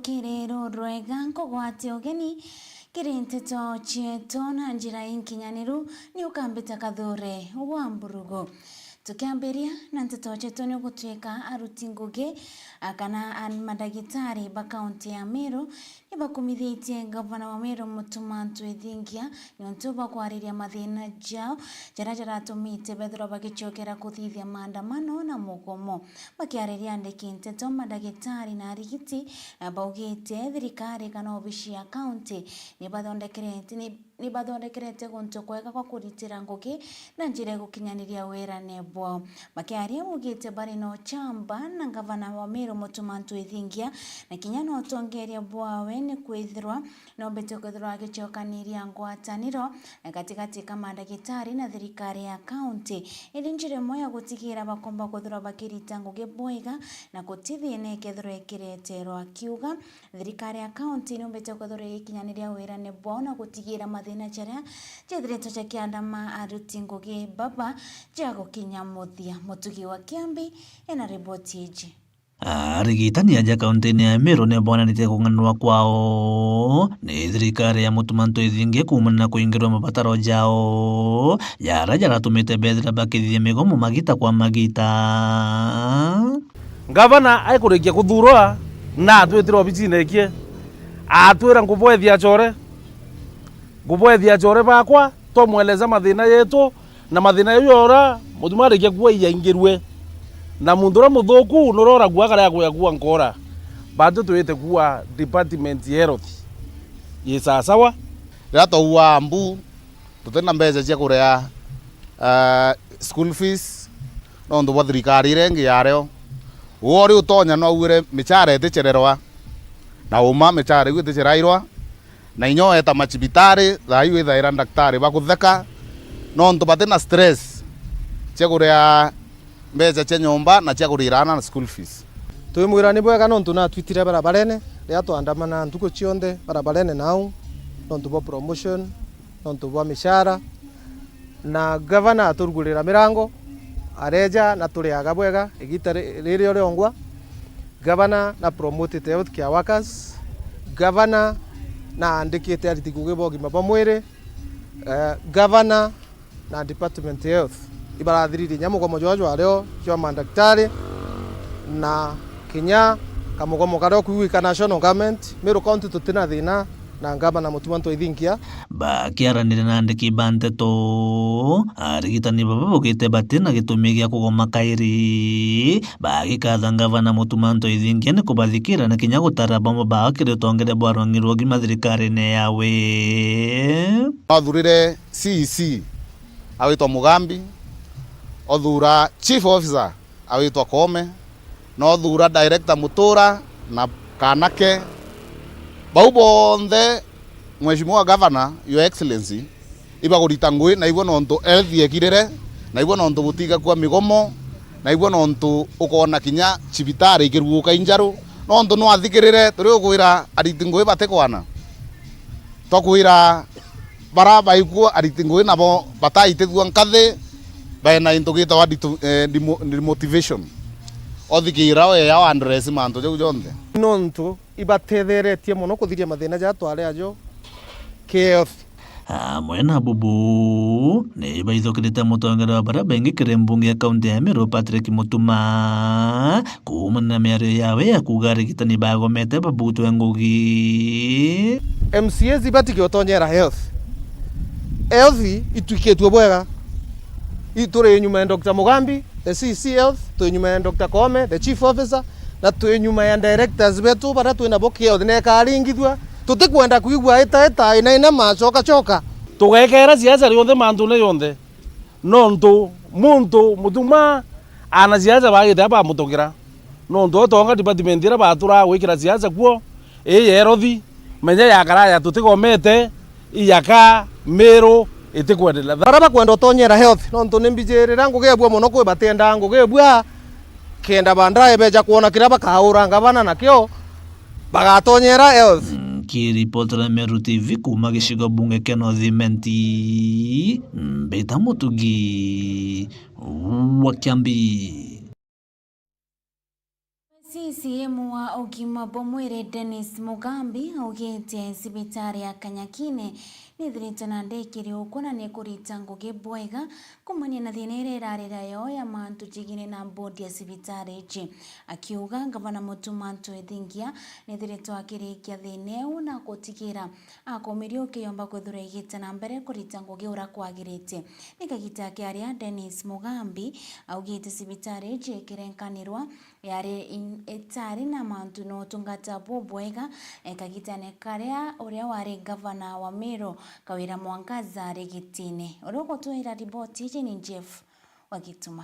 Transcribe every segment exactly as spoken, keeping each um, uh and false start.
Kiri rurwega nkugwate ugeni kiri nteto cietu na njira inkinyaniru, ni ukambita Kathure wa Mburugu. Tukiambiria na nteto cietu, ni gutwika aruti ngugi, a, kana an-, madagitari ba kaunti ya Meru ni bakumithitie ngavana wa Meru Mutuma M'Ethingia niuntu bwa kwariria mathina jao jaria jaratumite bethirwa bagicokera kuthithia maandamano na mugomo. Bakiariria andiki nteto, madagitari na arigiti, eh, baugite thirikari kana obici ya kaunti ni bathondekerete, ni, ni bathondekerete guntu kwega gwa kuritira ngugi na njira ya gukinyaniria wirane bwao. Bakiaria baugite bari na uchamba na ngavana wa Meru Mutuma M'Ethingia, na kinya na utongeria bwawe ni kwithirwa noombite kwithirwa agicokaniria ngwataniro gatigati ka madagitari na thirikari ya kaunti, iri njira imwe ya gutigira bakomba kwithirwa bakirita ngugi bwega na guti thina ikethirwa ikireterwa. Akiuga thirikari ya kaunti niumbite kwithirwa igikinyaniria wirane bwao na gutigira mathina jaria jethiritwe jakiandama aruti ngugi baba jagukinya muthia. Mutugi wa Kiambi ena riboti iji. Arigitani aja kauntiine ya Meru ni boonanitie kung'anirwa kwao ni thirikari ya Mutuma M'Ethingia kuumania na kuingirwa mabataro jao jaria jaratumite bethira bakithithia migomo magita kwa magita. Ngavana aikurikia kuthuurwa na atwitire obicine ekie, atwira, "Ngubwethia achore, ngubwethia achore bakwa," twamweleza mathina yetu, na mathina jau jora Mutuma arikia kuuga ijaingirue. Na muntu uria muthuku nuroragua akaria kuya kuua nkora. Bantu twite kuua department ya health yi sawasawa. Riria twauga mbu, tutina mbeca cia kuria, ah, school fees, nontu bwa thirikari iria ingi yario. Uuri utonya no auire michara itichererwa, na uma michara iu iticerairwa, na inya ueta macibitari, thaa iu ithaira ndaktari bakutheka, nontu batina stress cia kuria mbeca cia nyomba na cia kurira aana na school fees. Twi mwirani bwega nontu natwitire barabarene riria twaandamana ntuku cionthe barabarene nau, nontu bwa promotion, nontu bwa michara, na gavana aturugurira mirango, areja na turiaga bwega igita ri-, riri o riongwa. Gavana na promoted health care workers, gavana na andikite ariti ngugi ba ugima bwa mwiri, eh, gavana na department ya health ibarathiririe inya mugomo jwao jwario jwa mandaktari, na kinya kamugomo karia ukwigua ka national government. Meru County tutina thina na ngavana Mutuma M'Ethingia. Bakiaraniria na andiki ba nteto, arigitani baba baugite batina gitumi gia kugoma kairi, bagikatha ngavana Mutuma M'Ethingia ni kubathikira na kinya gutara bamwe bao kiri utongeria bwa rwang'i rwa ugima thirikarine yawe. Athurire C E C awitwa Mugambi, othura chief officer awitwa Koome, na othura director Mutura na Kanake. Bau bonthe, Mheshimiwa Governor, Your Excellency, ibagurita ngui, na igwe nontu health yekirire, na igwe nontu gutiga kwa migomo, na igwe nontu ukoona kinya cibitari ikiruguka injaru, nontu nwathikirire turi ukwira ariti ngui batikwana. Twakwira bara baikua ariti ngui nabo bataitithua nkathi, baena into gitawa ditu-, eh, demo-, demotivation. Othikira oya o address mantu jau jonthe. Nontu ibatetheretie mono kuthiria mathina jaria twari ajo ki health. Amwe na bubu, ni baithukirite mutongeria wa baria baingi kiri mbunge ya kaunti ya Meru, Patrick Mutuma, kuumania na miario yawe ya kuuga arigitani bagomete babutwe ngugi. M C As ibati giotonyera health. Health itwikitue bwega. I-, turi nyuma ya Doctor Mugambi, the C E C Health, turi nyuma ya Doctor Koome, the Chief Officer, na twi nyuma ya directors betu baria twi nabo ki health, na ikaringithua. Tutikwenda kwigua ita ita, ina ina, macoka coka. Tugekera siasa rionthe mantune jonthe, nontu muntu Mutuma ana siasa bagite bamutongera, nontu utonga department iria baturaga gwikira siasa kuo, ii ya health, menya yakara ya tutigomete, iyaka Meru itikwendelea. Baria bakwenda utonyera health, nontu ni mbijirira ngugi ebua mono kwi batiendaa ngugi ebua, kenda baadaye beja kwona kiria bakaura ngavana nakio, bagatonyera health. Nkiripotera Meru T V kuuma gicigo bunge kia North Imenti, mbita Mutugi wa Kiambi. C E M wa ugima bwa mwiri Dennis Mugambi augite cibitari ya Kanyakine nithiritwe na ndikiri ukuna ni kurita ngugi bwega kumania na thina iria irari nayo ya mantu jigine na bodi ya cibitari iji. Akiuga ngavana Mutuma Ntwethingia nithiritwe akirikia thina iu na gutigira akomirio kiyomba kwithirwa igite na mbere kurita ngugi uria kwagirite. Ni kagita kiaria Dennis Mugambi augite cibitari iji ikirenkanirwa yari in-, itari na mantu na utungata bubwega, eh, kagitane karia uria wari ngavana wa Meru Kawira Mwangaza ari gitine. Uria ugutwira riboti iji ni Jeff wa Gituma.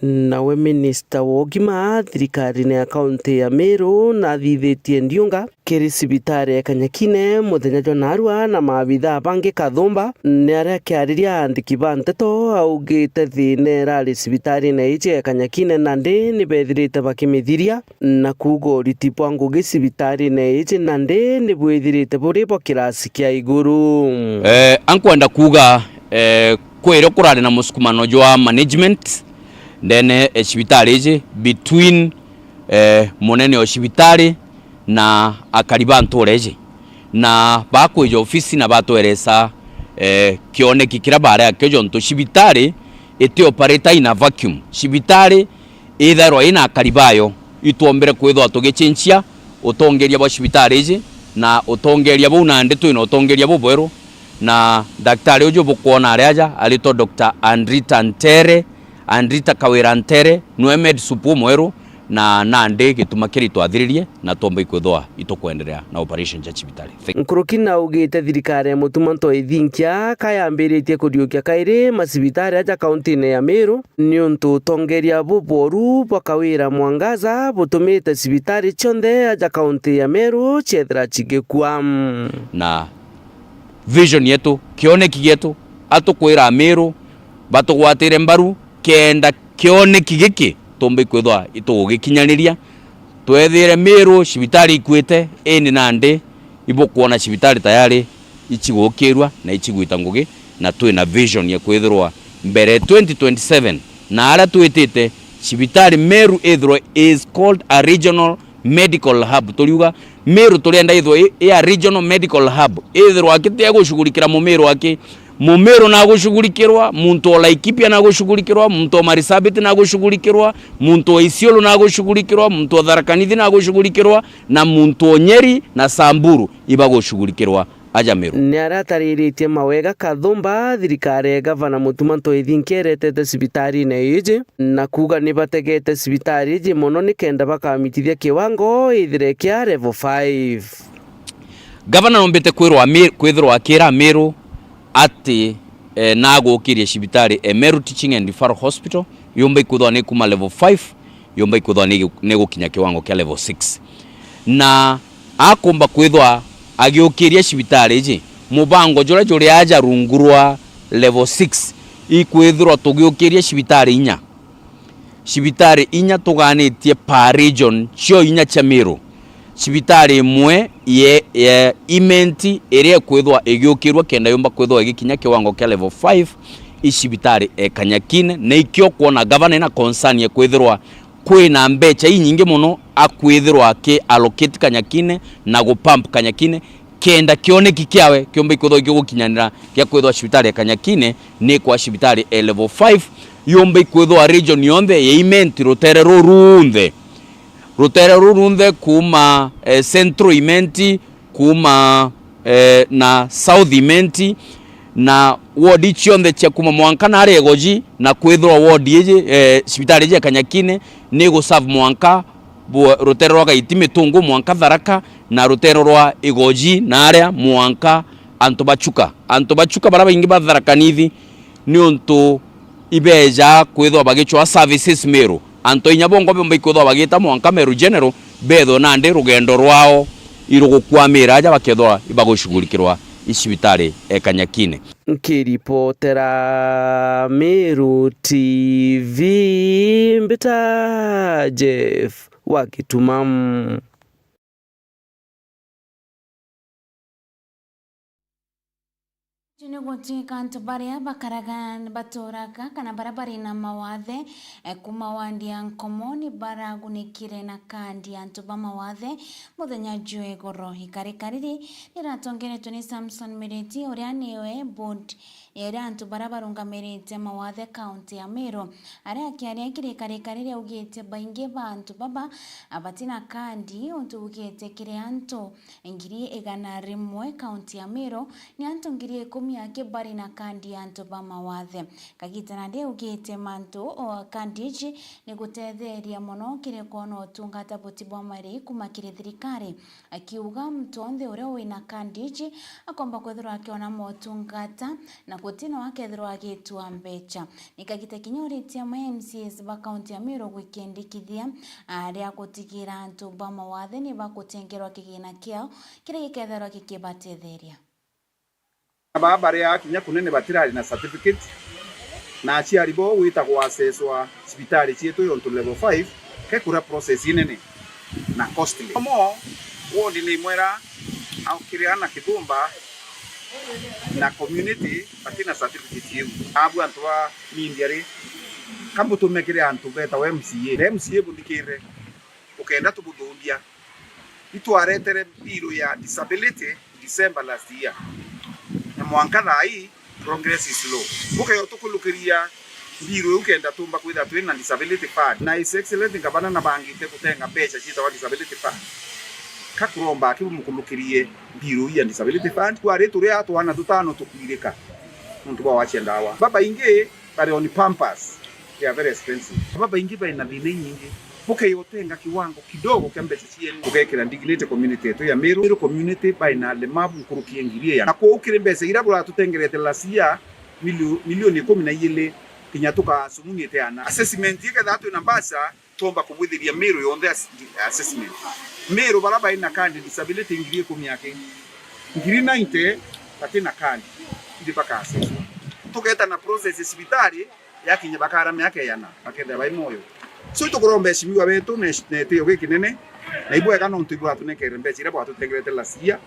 Nawe minista wa ugima thirikarine ya kaunti ya Meru nathithitie ndiunga kiri cibitari ya Kanyakine muthenya jwa narua na maabithaa bangi kathumba. Ni aria akiariria aandiki ba nteto augite thina irari cibitarine iji ya Kanyakine nandi ni bethirite bakimithiria na kuuga uriti bwa ngugi cibitarine iji nandi ni bwithirite buri bwa kirasi kia iguru. Eh, ankwenda kuuga, eh, kwirio kurari na musukumano jwa management ndene e cibitari iji between, eh, munene o cibitari na akari ba ntura iji, na bakwija ofisi na batweresa, eh, kioneki kiria bari akio, jontu cibitari iti operate in a vacuum. Cibitari ithairwa ina akari bayo. Itwombire kwithwa tugicenjia utongeria bwa cibitari iji na utongeria buu, nandi twina utongeria bubweru, na daktari uju bukwona ari aja aritwa Doctor Andrita Ntere, Andrita Kawira Ntere, nwe med sup umweru, na nandi gituma kiri twathiririe na twomba ikwithwa itukwenderea na operation ja cibitari. Thank you. Nkuruki naugite thirikari ya Mutuma Ntwethingia kayambiritie kuriukia kairi macibitari aja kauntine ya Meru, niuntu utongeria bubworu bwa Kawira Mwangaza butumite cibitari cionthe aja kaunti ya Meru ciethira cigikua. Na vision yetu, kioneki gietu, atukwira Meru batugwatire mbaru kenda kioneki giki tumba ikwithwa itugugikinyaniria. Twethire Meru cibitari ikuite, indi nandi ibukwona cibitari tayari icigukirua na icigwita ngugi, na twina vision ya kwithirwa mbere twenty twenty-seven na aria twitite, cibitari Meru ithirwe is called a regional medical hub. Turiuga Meru turienda ithirwe i, i a regional medical hub, ithirwa aki ti agushughulikira Mumiru aki, Mumiru nagushughulikirwa, muntu o Laikipia nagushughulikirwa, muntu o Marsabit nagushughulikirwa, muntu o Isiolo nagushughulikirwa, muntu o Tharaka Nithi nagushughulikirwa, na muntu o Nyeri na Samburu ibagushughulikirwa aja Meru. Ni aria atariritie mawega kathumba thirikari ya gavana Mutuma Ntwethingia iretete cibitarine iji, na kuuga ni bategete cibitari iji mono nikenda bakamitithia kiwango ithire kia level five. Gavana nombite kwirwa Ami-, kwithirwa akira Amiru ati, eh, nagukirie cibitari e Meru Teaching and Referral Hospital, yumba ikwithwa ni kuma level five, yumba ikwithwa ni, ni gukinya kiwango kia level six. Na akumba kwithwa agiukiria cibitari iji, mubango juria juri aja rungu rwa level six, ikwithirwa tugiukiria cibitari inya. Cibitari inya tuganitie per region, cio inya cia Meru. Cibitari imwe ye, ye Imenti iria ikwithwa igiukirua kenda yumba kwithwa igikinya kiwango kia level five, i cibitari e Kanyakine, na ikio kwona gavana ina concern ya kwithirwa kwina mbecha inyingi mono akwithirwa aki allocate Kanyakine na gu pump Kanyakine, kenda kioneki kiawe kiumba ikwithwa gigukinyanira gia kwithwa cibitari ya Kanyakine ni kwa cibitari e level five, yumba ikwithwa region yonthe ya Imenti, rutere ruu runthe, rutere ruu runthe kuma, eh, Central Imenti, kuma, eh, na South Imenti, na ward cionthe cia kuma mwanka naria Igoji, na kwithirwa ward iji, eh, cibitari iji ya Kanyakine ni iguserve mwanka bu-, rutere rwa Gaiti Mitungu mwanka Tharaka, na rutere rwa Igoji naria mwanka antu ba Chuka. Antu ba Chuka baria baingi ba Tharaka Nithi, niuntu ibeja kwithwa bagicwaa services Meru. Antu inya bongwa bomba ikwithwa bagita mwanka Meru General, bethwe nandi rugendo rwao irugukwamira aja bakethwa ibagushughulikirwa i cibitari e Kanyakine. Nkiripotera Meru T V, mbita Jeff wa Gituma. Ju ni gutwika antu baria bakaraga, baturaga kana baria bari na mawathe, eh, kuma wandi ya Nkomoni baragunikire na kandi ya antu ba mawathe muthenya jwa igoro. Ikarika riri niratongeretwe ni Samson Miriti, uria niwe board iria antu baria barungamirite mawathe kaunti ya Meru, aria akiaria kiri ikarika riri augite baingi ba antu baba, ah, batina kandi, untu ugite kiri antu ngiri igana rimwe kaunti ya Meru, ni antu ngiri ikumi aki bari na kandi ya antu ba mawathe. Kagitana riu augite mantu o kandi iji ni gutetheria mono kiri kwona utungata buti bwa mari kuma kiri thirikari, akiuga muntu onthe uria wina kandi iji akomba kwithirwa akiona motungata na gutina akethirwa agitua mbecha. Ni kagita kinya uritie amwe M C As ba kaunti ya Meru gwikendikithia, ah, ria gutigira antu ba mawathe ni bakutengerwa kigina kiao kiria gikethirwa gikibatetheria. Baa baria kinya kunene batirari na certificate, na aciari bo gwita gwacecwa cibitari cietu yontu level five kekuria process inene na costly. Omo ward ni imwera au kiri ana Kithumba na community batina certificate iu. Abu antu ba media ri, kambutume kiri antu betawa M C A. Na M C A buthikire, ukenda tubuthumbia. Itwaretere mbiru ya disability December last year. Na mwanka thaa ii, progress is slow. Bukeyo tukulukiria mbiru iu kenda tumba kwithira twina disability fund. Na His Excellency Ngavana nabangite gutenga mbecha ciitawa disability fund. Ka kuromba aki bumukulukirie mbiru iu ya disability fund. Twari turia twana tutano tukwirika nontu bwa wacia ndawa. Babaingi bari on Pampers. They are very expensive. Babaingi baina thina inyingi. Bukeyo utenga kiwango kidogo kia mbecha cienu. Bugekira dignity community yetu ya Meru. Meru community baina alemavu nkuruki ya ngiri ijana. Na kwou kiri mbecha iria buratutengerete last year, milio-, milioni ikumi na igiri, kinya tukasumunyite ana. Assessment ikethira twina mbecha, twomba kubwithiria Meru yonthe ass-, assessment. Meru bara baina kandi disability ngiri ikumi aki. Ngiri ninety batina kandi. Indi baka assesswa. Tugeta na process cibitari, yakinya bakara miaka ijana, bakethira bai mwoyo. So, itukuromba eshimiwa betu na esh-, na etio gikinene, na ibwega nontu ibwatunenkere mbecha iria bwatutengerete last year,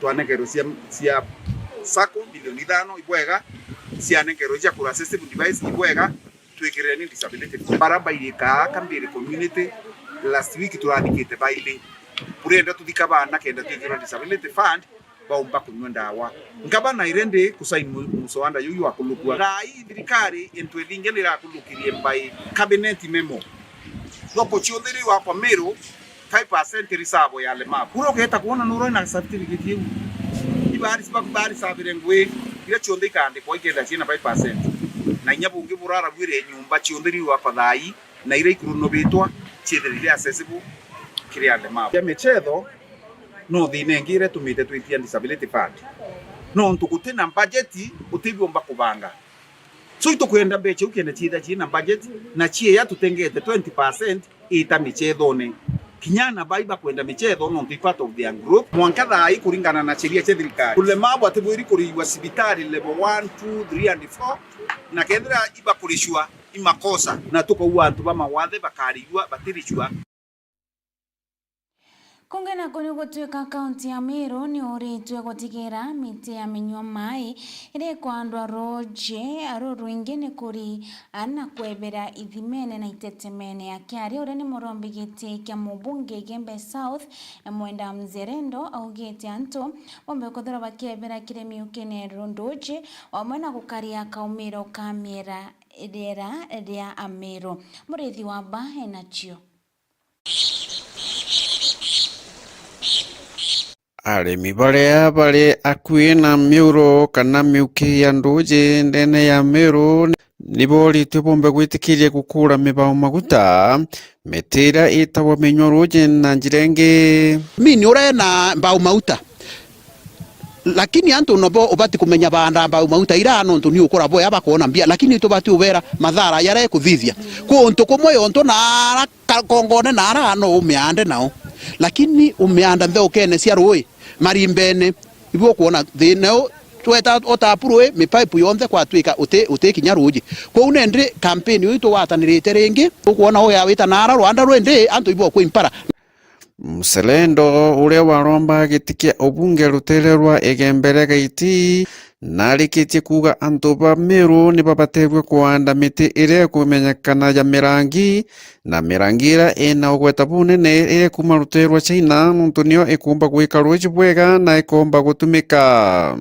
twanekerwe cia, cia sacco milioni ithano, ibwega, cianenkerwe cia kura assistive device, ibwega, twikireni disability. Bara bairikaa Kambiri community, last week turathikite baili. Burenda tuthika bana kenda twikirwa disability fund, baumba kunywa ndawa. Ngavana ire ndi kusaini mu-, muswada juju jwa kulukua. Thaa ii thirikari into ithingi nirakulukirue by cabinet memo. Thoko cionthe iri wakwa Meru, five percent reserve ya alemavu. Ura ugeeta kwona nuroi na certificate iu. Ibari sibaku bari sabire ngui, ira cionthe ikaandikwa ikenda ciina five percent. Na inya bungi burara bwire nyumba cionthe iri wakwa thaa ii, na ira ikurunubitwa ciithirire accessible kiri alemavu. Ya michetho, no thina ingi iria itumite twitia disability fund. Nontu gutina budget, utibiomba kubanga. So, itukwenda mbecha iu kenda ciitha ciina budget, na ciiya tutengete twenty percent iita michethone. Kinya ana bai bakwenda michetho, nontu i part of their group. Mwanka thaa ii, kuringana na sheria cia thirikari, ulemavu atibwiri kuriiwa cibitari level one, two, three and four, na kethira ibakuricua, i makosa, na tukaua antu ba mawathe bakarigua batiricua. Kungi naku ni gutwika kaunti ya Meru ni uritwe gutigira miti ya minyua mai iria ikwandwa ruuji rurwingi ni kuri na kwebera ithimene na itetemene. Akiaria uria ni murombi giti kia mubunge Igembe South, Mwenda Mzerendo, augite antu bombe kwithirwa bakiebera kiri miukine runduji, amwe na gukaria kaumiro ka miera riera ria Ameru. Murithi wa Ba enacio. Arimi baria bari akui na miuro kana miuki ya nduuji ndene ya Meru ni boritue bombe gwitikiria gukuura mibao maguta, miti iria itagwa minywa ruuji na njira ingi. Mini uria ena mbao mauta. Lakini antu nabo ubati kumenya baanda mbau mauta iraa, nontu ni ukura bwea bakoona mbia, lakini tubati ubera mathara jaria ekuthithia. Kuntu kumwe yontu naara ka-, kongone naara no umiande nao, lakini umianda ntheukene cia ruui, marimbene, ibu ukwona thina u tweta o tapu ruui, mipaipu yonthe kwatwika uti, uti kinya ruuji. Kwou nindi kampeni uu itugwatanirite ringi, ukwona uya wita naara rwanda rwindi antu ibu ukwimpara. Mselendo, uria waromba giti kia ubunge rutere rwa Igembe ria Gaiti, narikitie kuuga antu ba Meru ni babaterwe kuanda miti iria ikumenyekana ya mirangi, na mirangi iria ina ugweta bunene iria ikuma rutere rwa China, nontu niyo ikumba gwika ruuji bwega na ikomba gutumika.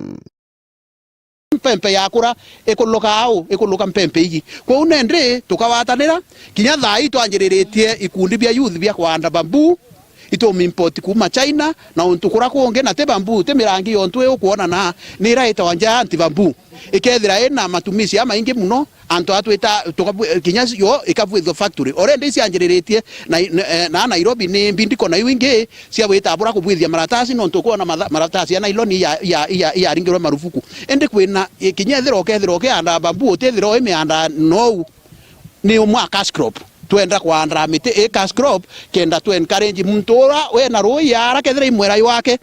Mpempe yakura, ikuluka au, ikuluka mpempe iji. Kwou nandi tukawatanira, kinya thaa ii twanjiriritie ikundi bia youth bia kwanda bambuu, itumimport kuuma China, na untu kura kungi, na ti bambuu, ti mirangi yontu ii ukwona na, ni ira itawa nja anti bambuu. Ikethira ina matumizi jamaingi mono, antu atwita, tukabu-, kinya yo ikabwithua factory. Already cianjiriritie na, na, eh, na Nairobi ni mbindiko na iu ingi, cia gwita bura kubwithia maratasi, nontu ukwona matha-, maratasi ya nylon iya, iya, iya, iyaringirwe marufuku. Indi kwina, i, kinya ethira ukethira ukianda bambuu, utithira ui mianda nou, ni umwe a cash crop. Twenda kwanda miti i cash crop, kenda tu encourage muntu ura wina ruuji ara kethira i mwera jwake.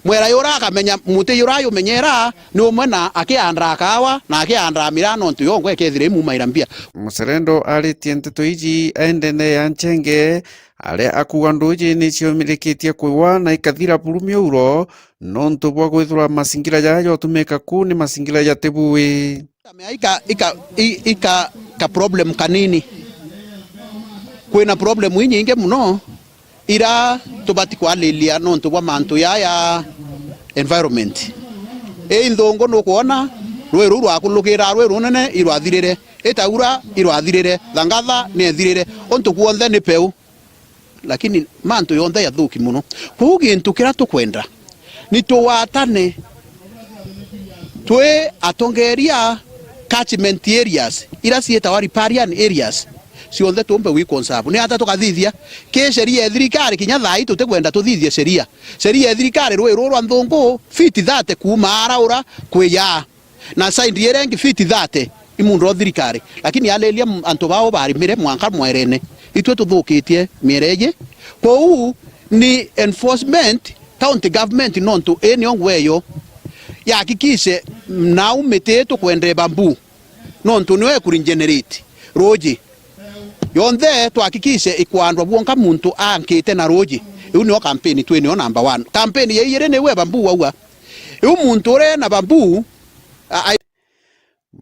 Mwera jura akamenya, muti jura jumenyera, ni umwe na akiandaa kaawa, na akiandaa miraa, nontu yongwa ikethira imumaira mbia. Mselendo aritie nteto iji aendene ya Nchenge, aria akuuga nduuji ni ciumirikitie kwiwa na ikathira buru miuro, nontu bwa kwithirwa masingira jaja jotumika ku ni masingira jatibui. Ika, ika, i-, ika ka problem kanini. Kwina problem inyingi mono ira tubati kwariria nontu bwa mantu jaya environment. I nthungu nukwona rui ruu rwakulukira rui runene irwathirire, itaura irwathirire, thangatha ni ethirire, untu kwonthe ni peu. Lakini mantu yonthe jathuki mono. Kwou gintu kiria tukwenda ni tuwatane, twi atongeria catchment areas, ira ciitawa riparian areas, cionthe tumbe gwi conserve. Ni ata tukathithia? Ki sheria ya thirikari, kinya thaa ii tutikwenda tuthithie sheria. Sheria ya thirikari, rui ruu rwa nthungu, feet thirty kuuma ara ura kwi jaa. Na side iria ingi feet thirty i muunda o thirikari, lakini aliria m-, antu bao barimire mwanka mwerene, itwe tuthukitie miere iji. Kwou ni enforcement, county government nontu i nio ngweyo yahakikishe nau miti ii tukwendee bambuu, nontu nio ekuri generate ruuji. Yonthe twahakikishe ikwandwa bwonka muntu ankite na ruuji. Iu nio kampeni twi nio number one. Kampeni ya ijiri niu e bambuu wauga. Riu muntu uria ena bambuu, a-, a-,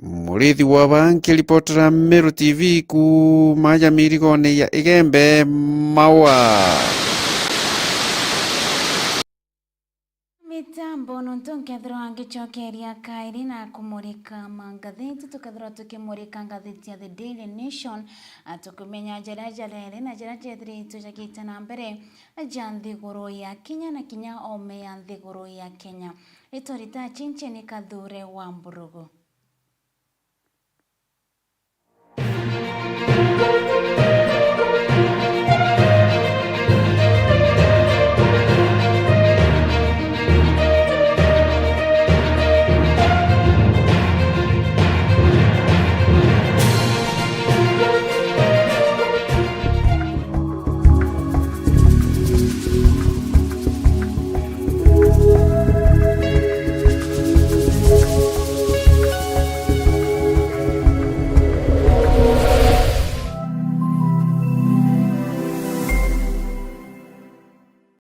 Murithi wa ba nkiripotera Meru T V kuuma ja mirigone ya Igembe, Maua. Mitambo nontu nkethirwa ngicokeria kairi na kumurika mangatheti, tukethirwa tukimurika ngatheti ya The Daily Nation, a, tukumenya jaria jareri na jaria jethiritwe jagite na mbere ja nthiguru ya Kenya na kinya ome ya nthiguru ya Kenya. Ritwa rita Chinchin Kathure wa Mburugu.